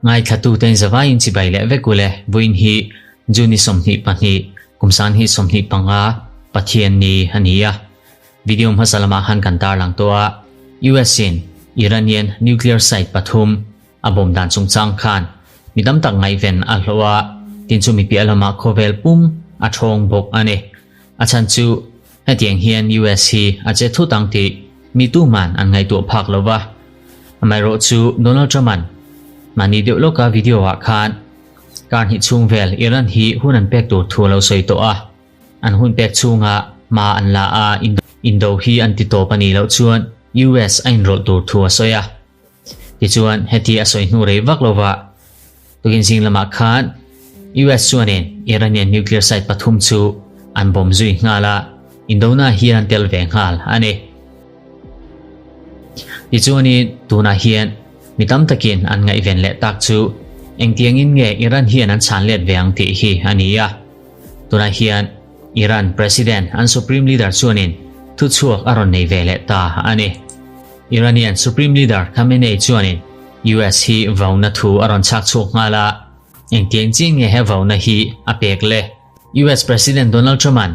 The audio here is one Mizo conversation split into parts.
Ngaithlatuten zavaiin chibai leh vek ule, vawiin hi June ni 22, kum san hi 25, Pathian ni a ni a. Video hmasa lamah khan kan tarlang tawh a, US in Iranian nuclear site pathum a bawm dan chungchang khan mi tam tak ngaihven a hlawh a, tin chu mi piah lamah khawvel pum a thawng bawk a ni. A chhan chu hetiang hian US hi a che thut ang tih mi tuman an ngaihtuah phak lo va. Amaherawh chu Donald Trump-a'n mahni deuh lawka video ah khan kar hnih chhung vel Iran hi hun an pek tur thu a lo sawi tawh a. An hun pek chhunga hma an la a, indo hi an ti tawp a nih loh chuan US a inrawlh tur thu a sawi a. Tichuan, heti a sawi hnu rei vak lova tukin zing lamah khan US chuanin Iranian nuclear site pathum chu an bawm zui nghal a, indona hian an tel ve nghal a ni. Tichuanin, tunah hian mi tam takin an ngaihven leh tak chu engtiangin nge Iran hian an chhan let ve ang tih hi a ni a. Tunah hian Iran President an Supreme Leader chuanin thuchhuak a rawn nei ve leh ta a ni. Iranian Supreme Leader Khamenei chuanin US hi vauna thu a rawn chhak chhuak nghal a, engtiang chiah nge he vauna hi a pek le? US President Donald Trump-a'n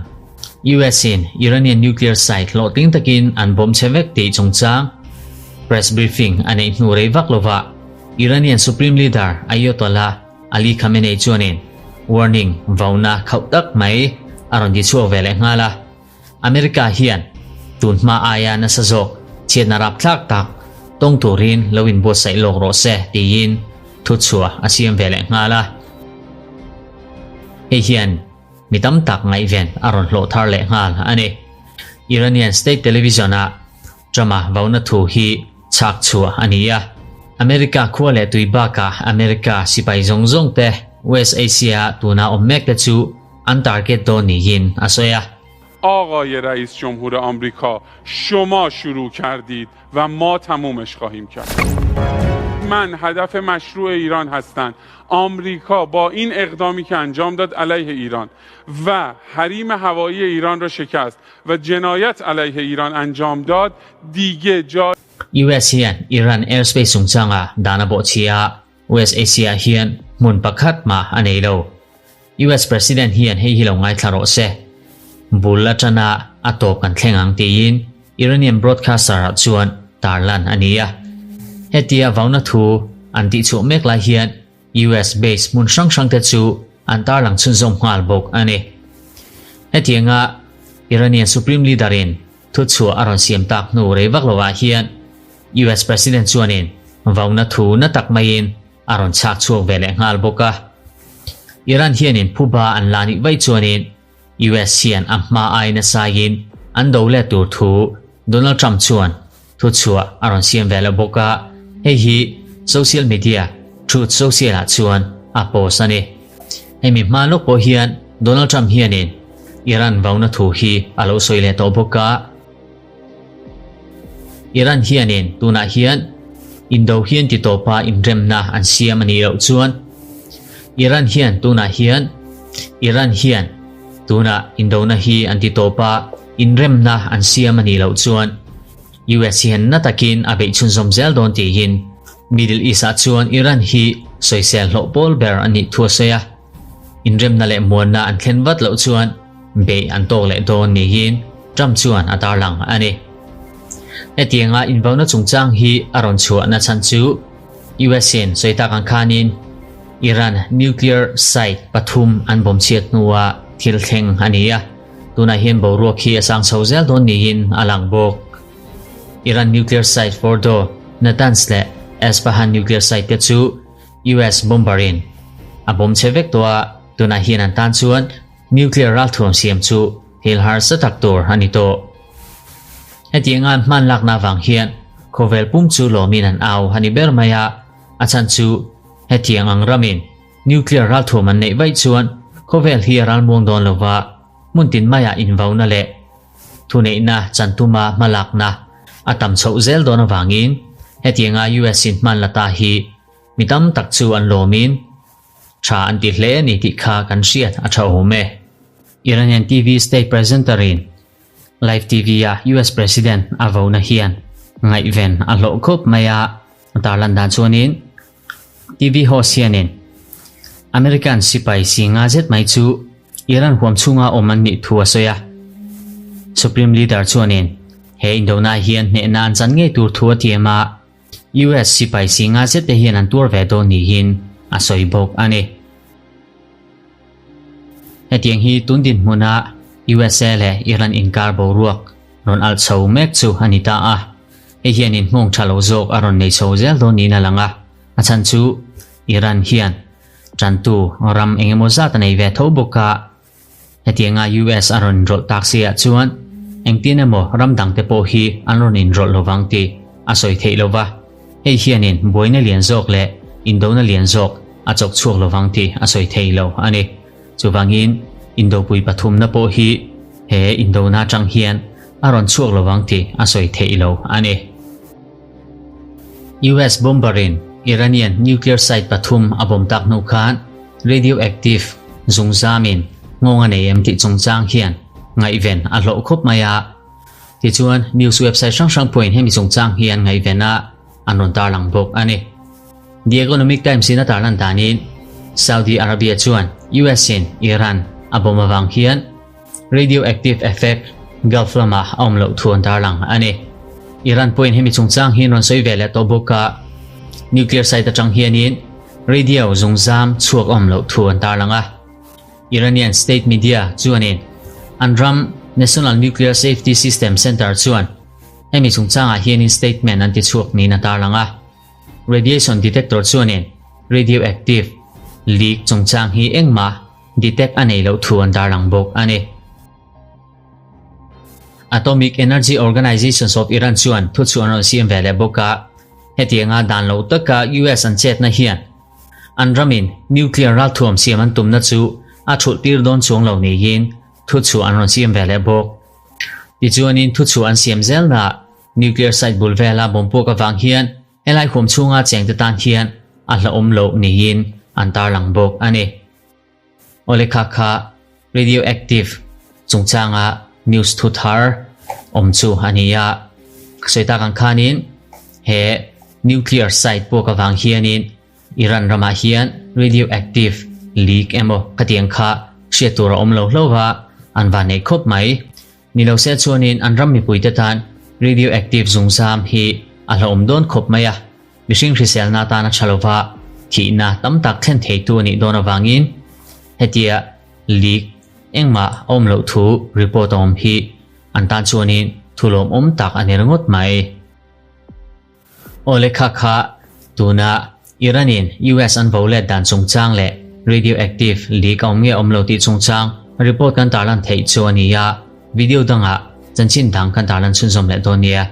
US-in Iranian nuclear site hlawhtling takin an bawm chhe vek tih chungchang press briefing a neih hnu rei vak lovah Iranian Supreme Leader Ayatollah Ali Khamenei chuanin warning vauna khauh tak mai a rawn ti chhuak ve leh nghal a. America hian tun hma aia nasa zawk chhiatna rapthlak tak tawng turin lo inbuatsaih lawk rawh se tiin thuchhuah a siam ve leh nghal a. Hei hian mi tam tak ngaihven a rawn hlawh thar leh nghal a ni. Iranian state television-ah Trump-a vauna thu hi chhak chhuah a ni a. America khua leh tui bakah America sipai zawng zawng te West Asia-a tuna awm mek te chu an target dawn niin a sawi a. آقای رئیس جمهور آمریکا شما شروع کردید و ما تمومش خواهیم کرد. من هدف مشروع ایران هستند. آمریکا با این اقدامی که انجام داد علیه ایران و حریم هوایی ایران را شکست و جنایت علیه ایران انجام داد دیگه جا US hian Iran airspace chungchanga dan a bawhchhia a, West Asia hian hmun pakhat mah a nei lo. US President hian hei hi lo ngaithla rawh se. Bul atana a tawp kan thleng ang tiin Iranian broadcaster ah chuan tarlan a ni a. Hetia vauna thu an tihchhuah mek lai hian US base hmun hrang hrang te chu an tarlang chhunzawm nghal bawk a ni. Hetianga Iranian Supreme Leader in Thuchhuah a rawn siam tak hnu rei vak lovah hian US President chuanin vauna thu na tak maiin a rawn chhak chhuak ve leh nghal bawk a. Iran hianin phuba an la nih vaih chuanin US hian a hma ai nasaiin an do let tur thu Donald Trump chuan thuchhuah a rawn siam ve leh bawk a, hei hi social media Truth Social ah chuan a post a ni. Hemi hma lawk pawh hian Donald Trump hianin Iran vauna thu hi a lo sawi leh tawh bawk a. Iran hianin tunah hian indo hian ti tawpa inremna an siam a nih loh chuan Iran hian tunah hian Iran hian tunah indona hi an ti tawpa inremna an siam a nih loh chuan US hian na takin a beih chhunzawm zel dawn tiin Middle East-ah chuan Iran hi sawisel hlawh pawl ber a nih thu a sawi a. Inremna leh muanna an thlen vat loh chuan beih an tawk leh dawn niin Trump chuan a tarlang a ni. Hetianga invauna chungchang hi a rawn chhuah nachhan chu US-in sawi tak ang khanin Iran nuclear site pathum an bawm chhiat hnua thil thleng a ni a, tunah hian boruak hi a sang chho zel dawn niin a lang bawk. Iran nuclear site Fordow, Natanz leh Esfahan nuclear site te chu US bomber-in a bawm chhe vek tawh a, tunah hian an tan chuan nuclear ralthuam siam chu thil harsa tak tur a ni tawh. Hetianga hman lakna avang hian khawvel pum chu lawmin an au a ni ber mai a, a chhan chu hetiang ang ramin nuclear ralthuam an neih vaih chuan khawvel hi a ralmuang dawn lova, hmun tin maiah invauna leh Thuneihna chantuma hmalakna a tam chhoh zel dawn avangin hetianga US in hman la ta hi mi tam tak chu an lawmin tha an ti hle a ni tih kha kan hriat a tha awm e. Iranian TV state presenter in live TV a US President a vona hian ngaihven a hlawh khawp mai a. A tarlan dan chuanin TV host hianin American sipai si nga zet mai chu Iran huam chhunga awm an nih thu a sawi a. Supreme Leader chuanin he indona hian hnehna an chan ngei tur thu a tiam a, US sipai si nga zet te hian an tuar ve dawn niin a sawi bawk a ni. Hetiang hi tun dinhmuna USA leh Iran inkar boruak rawn alh chho mek chu a ni ta a, hei hian inhmawng tha lo zawk a rawn nei chho zel dawn niin a lang a, a chhan chu Iran hian tantu ram eng emaw zat a nei ve tho bawk a, hetianga US a rawn inrawlh tak si ah chuan engtin emaw ram dangte pawh hi an rawn inrawlh lovang tih a sawi theih lo va, hei hianin buaina lian zawk leh indona lian zawk a chawk chhuak lovang tih a sawi thei lo a ni. Chuvangin indopui pathumna pawh hi he indona atang hian a rawn chhuak lovang tih a sawi theih lo a ni. US bomber-in Iranian nuclear site pathum a bawm tak hnu khan radioactive zungzamin nghawng a nei em tih chungchang hian ngaihven a hlawh khawp mai a. Tichuan, news website hrang hrang pawhin hemi chungchang hi an ngaihven a, an rawn tarlang bawk a ni. The Economic Times-in a tarlan danin Saudi Arabia chuan US-in Iran a bawm avang hian radioactive effect Gulf lamah a awm loh thu an tarlang a ni. Iran pawhin hemi chungchang hi an rawn sawi ve leh tawh bawk a, nuclear site atang hianin radio zungzam chhuak a awm loh thu an tarlang a. Iranian state media chuanin an ram National Nuclear Safety System Center chuan hemi chungchangah hianin statement an tichhuak niin a tarlang a. Radiation detector chuanin radioactive leak chungchang hi engmah detect a nei loh thu an tarlang bawk a ni. Atomic Energy Organizations of Iran chuan thuchhuah an rawn siam ve leh bawk a, hetianga dan loh taka US an chetna hian an ramin nuclear ralthuam siam an tumna chu a thulh tir dawn chuang lo niin thuchhuah an rawn siam ve leh bawk. Tichuanin thuchhuah an siam zelnaah Nuclear site bul vela bomb puak avang hian helai huam chhunga chengte tan hian a hlauhawm loh niin an tarlang bawk a ni. Awle kha kha radioactive chungchanga news thu thar awm chu a ni a, ka sawi tak ang khanin he nuclear site puak avang hianin Iran ramah hian radioactive leak emaw khatiang kha hriat tur a awm lo hlauh va, an van neih khawp mai. Ni lo se chuanin an ram mipuite tan radioactive zungzam hi a hlauhawm dawn khawp mai a, mihring hriselna atana tha lova thihna tam tak thlen theitu a nih dawn avangin hetia leak engmah a awm loh thu report a awm hi an tan chuanin thu lawmawm tak a ni ringawt mai. Aw lekha kha tuna Iran-in US an vo let dan chungchang leh radioactive leak a awm nge awm lo tih chungchang report kan tarlan theih chu a ni a, video dangah chanchin dang kan tarlan chhunzawm leh dawn nia.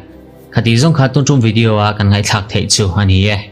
Khatih zawng kha tun tum video a kan ngaihthlak theih chu a ni e.